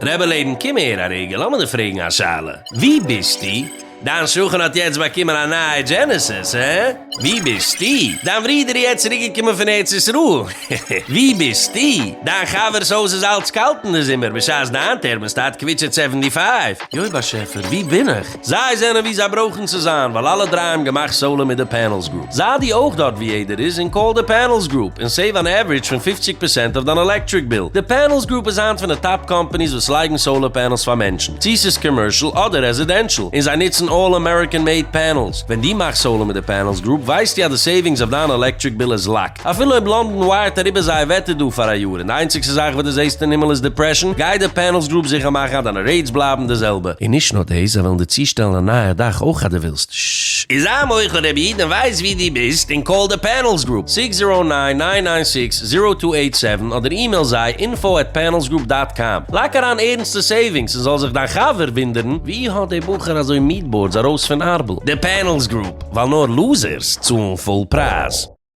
רבי לעבן קום אהער א רגע לאמיר דיר פרעגן א שאלה, ווי ביסטו? דיין שכן האט יעצט באקומען א נייע דזשענעסיס, הע? ווי ביסטו? דיין ברודער איז יעצט צוריק געקומען פון ארץ ישראל, ווי ביסטו? דיין חבר'ס הויז איז אלץ קאלט אין די זומער בשעת דיין thermostat קוויטשעט seventy five, יוי באשעפער ווי בין איך? זיי זענען ווי זיי ברויכן צו זיין ווייל אלע דריי האבן געמאכט solar מיט די Panels Group. זיי דו אויך דארט ווי יעדער איז און call די Panels Group און save אן average פון 50 פערסענט אויף דיין electric bill. די Panels Group איז היינט פון די top companies וואס לייגן solar panels פאר מענטשן, צו ס'איז commercial אדער residential, און זיי נוצן all American made panels. ווען דו מאכסט solar מיט די Panels Group ווייסטו אז די savings אויף דיין electric bill איז locked. אפילו אויב לאנדאן ווייערט אריבער זייער וועטער דא פאר א יאר און די איינציגסטע זאך וואס דו זעסט אין הימל איז depression, גייט די Panels Group זיכער מאכן אז דיינע rates בלייבן די זעלבע. און נישט נאר דאס, זיי וועלן דיר צושטעלן א נייע דאך אויך אז דו ווילסט. ש. איז זיי מוחל רבי איד און ווייס ווי דו ביסט און call די Panels Group, six zero nine nine nine six zero two eight seven אדער אימעיל זיי info at panels group dot com. לייג אריין ערנסטע savings און זאל זיך דיין חבר וואונדערן ווי האט דער בחור אזוי meatboards ארויס פון ארבל. די Panels Group, ווייל נאר losers צאלן full פרייז.